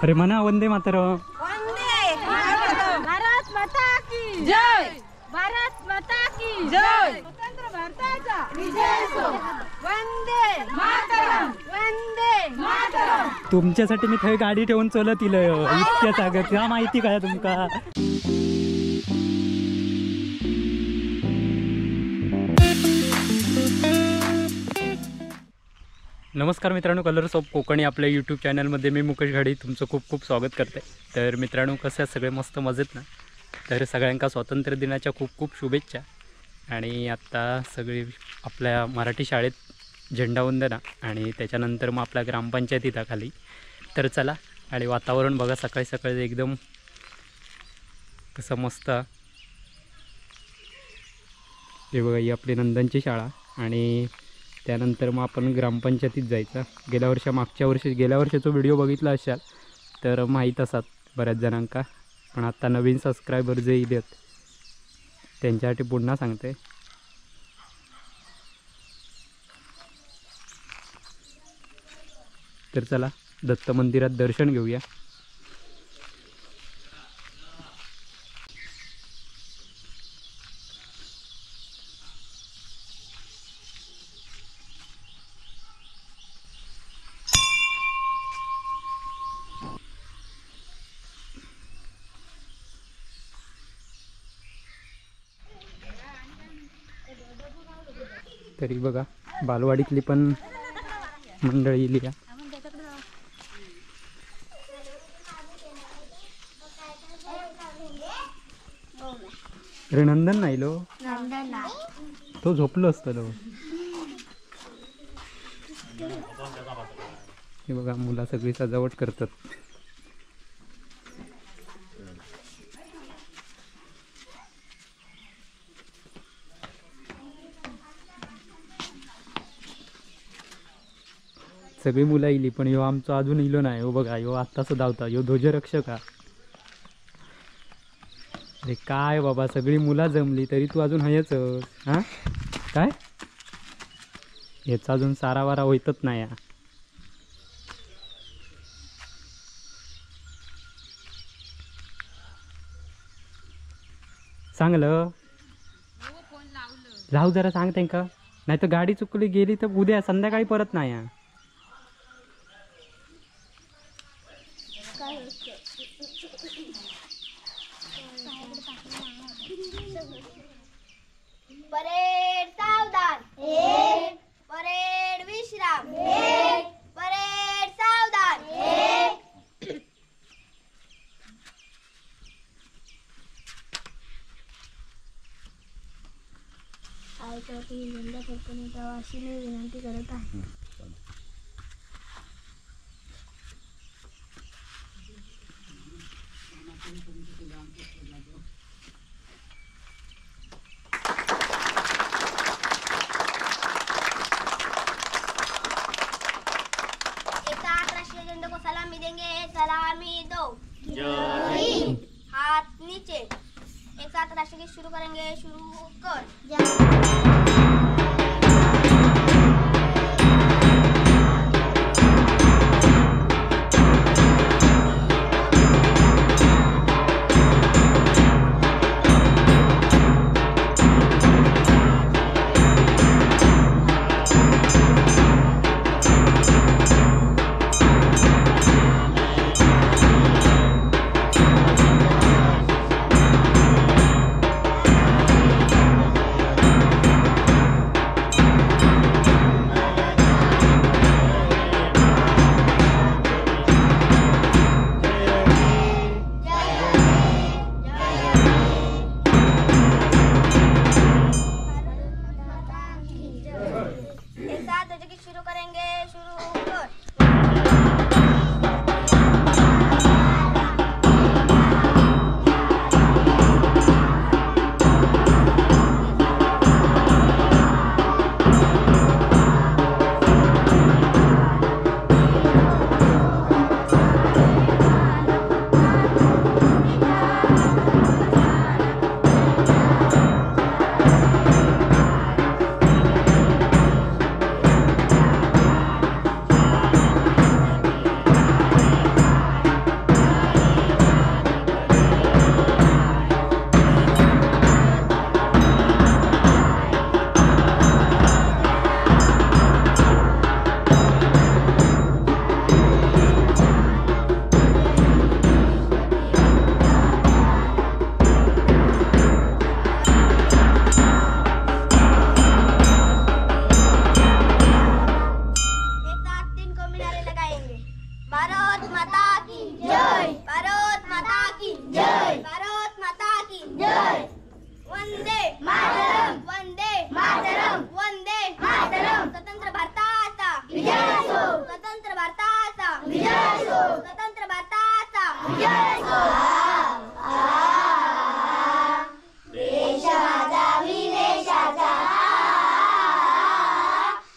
अरे म्हणा वंदे मातरम। भारत माता की जय, भारत माता की जय, स्वतंत्र भारताचा विजय असो। वंदे मातरम, वंदे मातरम। तुमच्यासाठी मी थंय गाडी ठेवून चलत इलय इतक्या जागत का माहिती काय तुमका। नमस्कार मित्रांनो, कलर्स ऑफ कोकणी आपल्या यूट्यूब चॅनलमध्ये मी मुकेश घाडी तुमचं खूप खूप स्वागत करते। तर मित्रांनो, कसं सगळे मस्त मजेत ना? तर सगळ्यांका स्वातंत्र्य दिनाच्या खूप खूप शुभेच्छा। आणि आत्ता सगळी आपल्या मराठी शाळेत झेंडावंदना आणि त्याच्यानंतर मग आपल्या ग्रामपंचायतीत खाली। तर चला, आणि वातावरण बघा सकाळी सकाळी एकदम कसं मस्त। हे बघा, ही आपली नंदनची शाळा आणि त्यानंतर मग आपण ग्रामपंचायतीत जायचं। गेल्या वर्षा मागच्या वर्षी गेल्या वर्षाचा व्हिडिओ बघितला असाल तर माहीत असतात बऱ्याच जणांका, पण आता नवीन सबस्क्रायबर जे येतात त्यांच्यासाठी पुन्हा सांगते। तर चला दत्त मंदिरात दर्शन घेऊया। तरी बघा बालवाडीतली पण मंडळी इली। अरे नंदन नाही लो, तो झोपलो असतो लो। हे बघा मुला सगळी सजावट करतात। सगळी मुलं इली पण ह्यो आमचा अजून इलो नाही। हो बघा ह्यो आत्ताच धावता, ह्यो ध्वजरक्षक हा। अरे काय बाबा, सगळी मुलं जमली तरी तू अजून हयच हा काय? ह्याचा अजून सारावारा होतच नाही हा। सांगलं लाव जरा, सांग त्यांका, नाही तर गाडी चुकली गेली तर उद्या संध्याकाळी परत नाही हा। परेड सावधान, एक परेड विश्राम, एक परेड सावधान, एक। आयच्यावरती झेंडा फडकवण्यात यावा अशी मी विनंती करत आहे। झंडे को सलामी देंगे, सलामी दो, हाथ नीचे। एक साथ राष्ट्रगीत शुरू करेंगे, शुरू कर। भारत माता की जय, भारत माता की जय, भारत माता की जय। वंदे मातरम, वंदे मातरम, वंदे मातरम। स्वतंत्र भारताचा विजय असो, स्वतंत्र भारताचा विजय असो, स्वतंत्र भारताचा विजय असो। देश माझा विदेशाचा,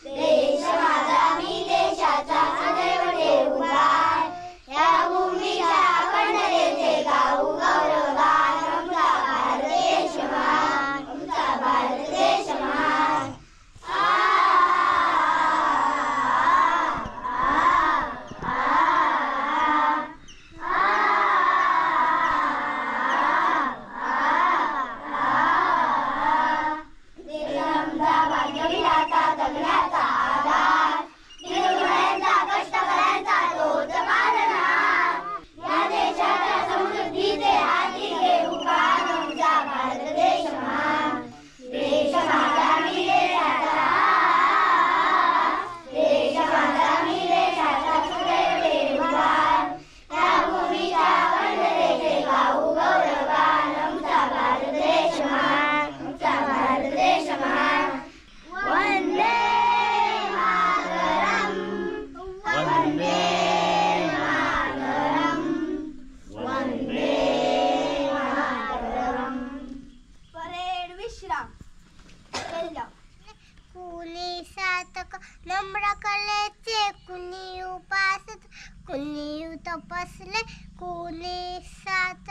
देश माझा विदेशाचा, सदैव ठेवू मान। या भूमीच्या अखंडतेचे गाऊ गौरवगान। आमचा भारत देश महान, आमचा भारत देश महान। देश आमचा भाग्यविधाता, जगण्याचा आधार। निर्गुण्यांचा, कष्टकऱ्यांचा तोच पालनहार। या देशाच्या समृद्धीचे हाती घेऊ कान। आमचा भारत देश महान, देश माझा मी देशाचा, देश माझा मी देशाचा, सदैव ठेवू मान। या भूमीच्या अखंडतेचे गाऊ गौरवगान। आमचा भारत देश महान, आमचा भारत देश महान। वंदे मातरम, वंदे मातरम, वंदे मातरम। परेड विश्राम। कुणी सातक नम्र कलेचे, कुणी उपासत, कुणी तपसले, कुणी सात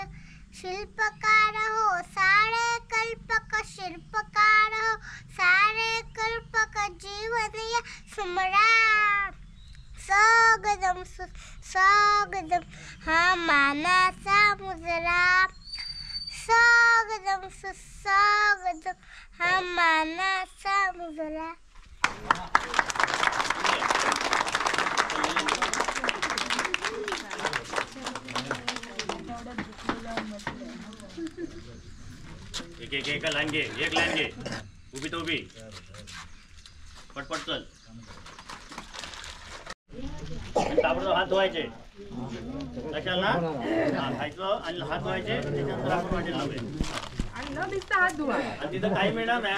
शिल्पकार हो सारे कल्पक, शिल्पकार हो सारे कल्पक, जीवन या सुमरा। स्वागतम स्वागतम हा मानाचा मुजरा, स्वागतम सुस्वागतम हा मानाचा मुजरा। एक एक एक लाईन घे, एक लाईन घे, उभी तो उभी, पटपट चल। ताबडतोब हात धुवायचे, लक्षात ना, खायचं आणि हात धुवायचे, त्याच्यानंतर आपण वाटेल लावले। आणि न भिजता हात धुवा, आणि तिथं काही मिळणार नाही,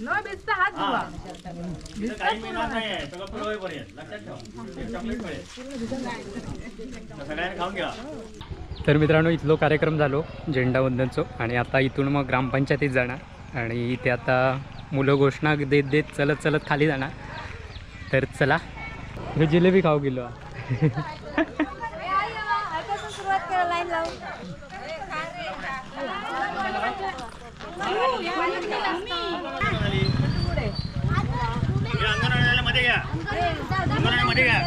न भिजता हात धुवा, तिथं काही मिळणार नाही, सगळं पुरं होईपर्यंत लक्षात ठेवा। एक चॉकलेट मिळेल, सगळ्यांनी खाऊन घ्या। तर मित्रांनो इथलो कार्यक्रम झालो झेंडावंदनचो, आणि आता इथून मग ग्रामपंचायतीत जाणार आणि इथे आता मुलं घोषणा देत देत चलत चलत खाली जाणार। तर चला, हे जिलेबी खाऊ गेलो। सुरुवात करा, लाईन लावून। अंगणवाडीमध्ये घ्या, अंगणवाडीमध्ये घ्या।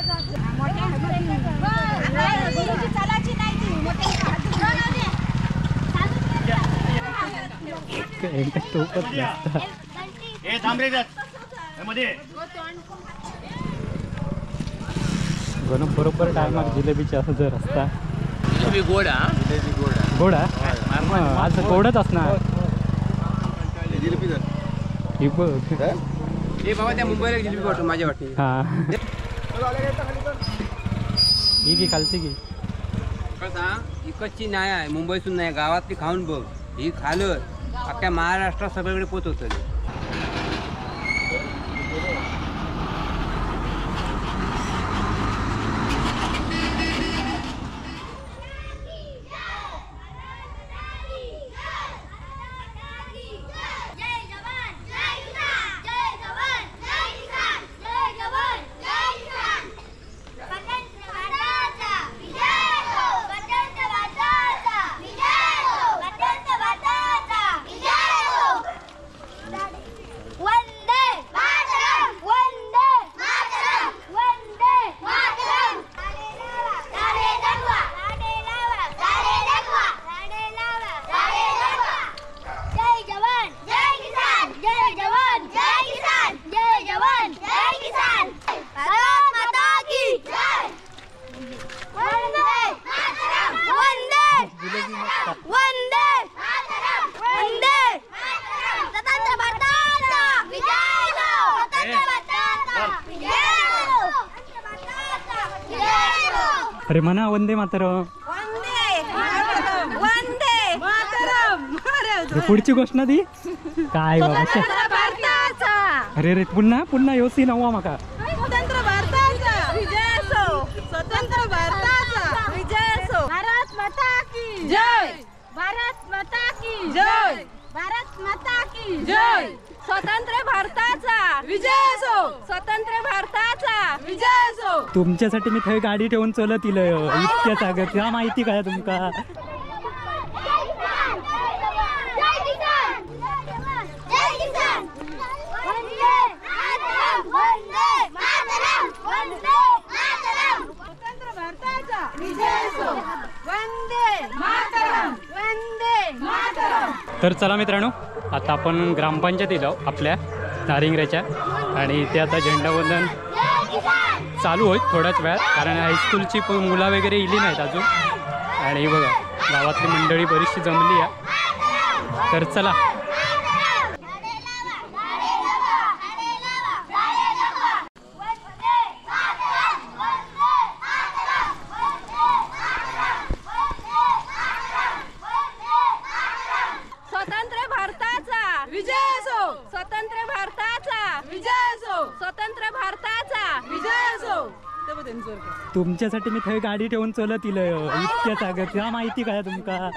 ए थांब रे, मध्ये बरोबर टायमार जिलेबीचे असं जर रस्ता। जिलेबी गोड हा, जिलेबी गोड गोड हा, आज गोडच असणार। जिलेबी ही बघ ए बाबा, त्या मुंबईला जिलेबी वाटतो माझ्या वाटते। हां ही की खालची की कसा इकडची नाही आहे, मुंबईतून नाही, गावातली खाऊन बघ, ही खालं अख्ख्या महाराष्ट्रात सगळीकडे पोचवतं। जय जवान जय किसान, जय जवान जय किसान, जय जवान जय किसान। स्वतंत्र भारताचा विजय हो, स्वतंत्र भारताचा विजय हो, स्वतंत्र भारताचा विजय हो। अरे म्हणा वंदे मातरम. वंदे मातरम. पुढची गोष्ट ना ती काय बाबा. अरे रे पुन्हा पुन्हा ह्यो सीन हवा माका. स्वतंत्र भारताचा विजय असो. स्वतंत्र भारताचा विजय असो. भारत माता की जय. भारत माता की जय. भारत माता की जय. स्वतंत्र भारताचा विजय असो. स्वतंत्र भारताचा विजय असो. तुमच्यासाठी मी थंय गाडी ठेवून चलत इलय इतक्या जागत का माहिती काय तुमका. तर चला मित्रांनो, आता आपण ग्रामपंचायतीत आहोत आपल्या नारिंगऱ्याच्या आणि इथे आता झेंडावंदन चालू होईल थोड्याच वेळात, कारण हायस्कूलची मुलं वगैरे इली नाहीत अजून. आणि बघा गावातली मंडळी बरीचशी जमली आहे. तर चला तुमच्यासाठी मी थंय गाडी ठेवून चलत इलय इतक्या जागत का माहिती काय तुमका.